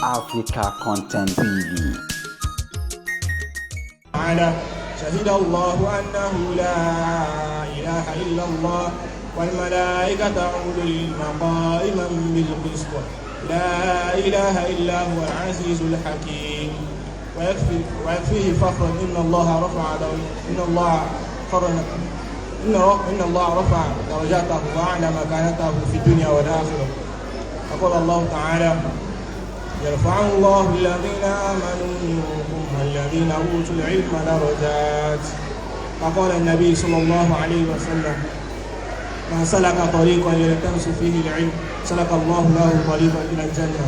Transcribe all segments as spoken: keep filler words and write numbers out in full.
Africa Content T V. تعالى: شهد الله أنه لا إله إلا الله والملائكة وأولو العلم قائما بالقسط لا إله إلا هو العزيز الحكيم ويكفي ويكفيه فخرا إن الله رفع در- إن الله قرن إن إن الله رفع درجاته وأعلى مكانته في الدنيا والآخرة. وقال الله تعالى: يرفع الله الذين آمنوا منكم والذين أوتوا العلم درجات. وقال النبي صلى الله عليه وسلم: من سلك طريقا يلتمس فيه العلم سلك الله له طريقا إلى الجنة.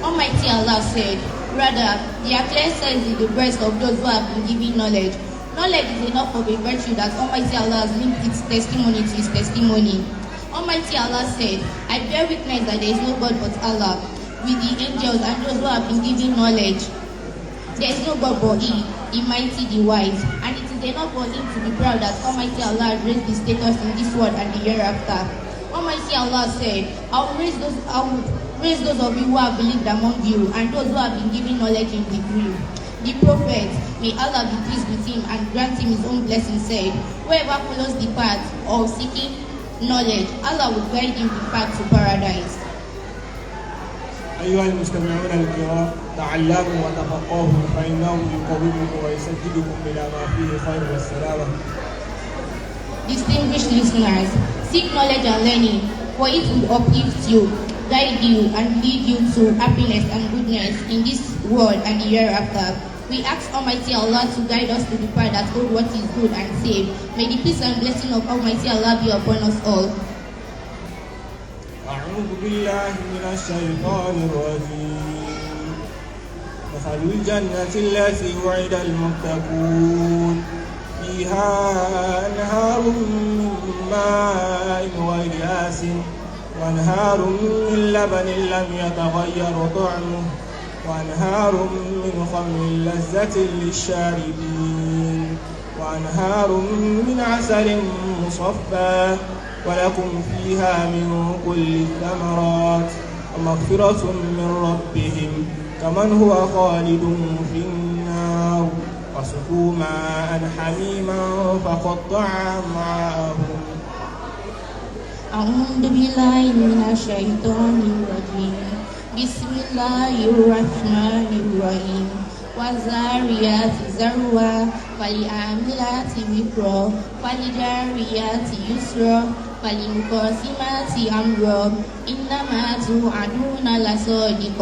Almighty Allah said, rather, their clear sense is the breast of those who have been given knowledge. Knowledge is enough of a virtue that Almighty Allah has linked its testimony to his testimony. Almighty Allah said, I bear witness that there is no God but Allah, with the angels and those who have been given knowledge. There is no God but He, the Mighty, the Wise, and it is enough for him to be proud that Almighty Allah has raised his status in this world and the hereafter. Almighty Allah said, I will raise those I will raise those of you who have believed among you and those who have been given knowledge in degree. The Prophet, may Allah be pleased with him and grant him his own blessing, said, whoever follows the path of seeking knowledge, Allah will guide him the path to paradise. أيها المستمعون الكرام، تعلموا وتفقهوا فإنه يقومكم ويسددكم إلى ما فيه خير والسلامة. Distinguished listeners, seek knowledge and learning, for it will uplift you, guide you, and lead you to happiness and goodness in this world and the hereafter. We ask Almighty Allah to guide us to the path that hold what is good and safe. May the peace and blessing of Almighty Allah be upon us all. أعوذ بالله من الشيطان الرجيم. مثل الجنة التي وعد المتقون فيها أنهار من ماء غير آسن وأنهار من لبن لم يتغير طعمه وأنهار من خمر لذة للشاربين وأنهار من عسل مصفى ولكم فيها من كل الثمرات ومغفرة من ربهم كمن هو خالد في النار وسقوا ماء حميما فقطع أمعاءهم. أعوذ بالله من الشيطان الرجيم. بسم الله الرحمن الرحيم. والذاريات ذروا، فالحاملات وقرا، فالجاريات يسرا، فالمقسمات أمرا، إنما توعدون لصادق،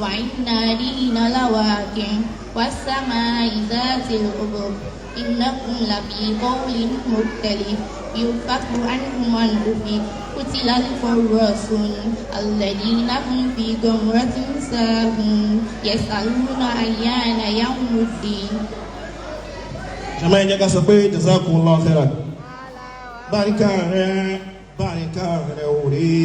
وإن الدين لواقع، والسماء ذات الحبك، إنكم لفي قول مختلف، يؤفك عنه من أفك، قتل الخرصون، الذين هم في غمرة ساهون، يسألون أيان يوم الدين. Jama, ẹ jẹ́ ká sọ pé jazakumullahu khairan. Báríkà rẹ, báríkà rẹ ò rí.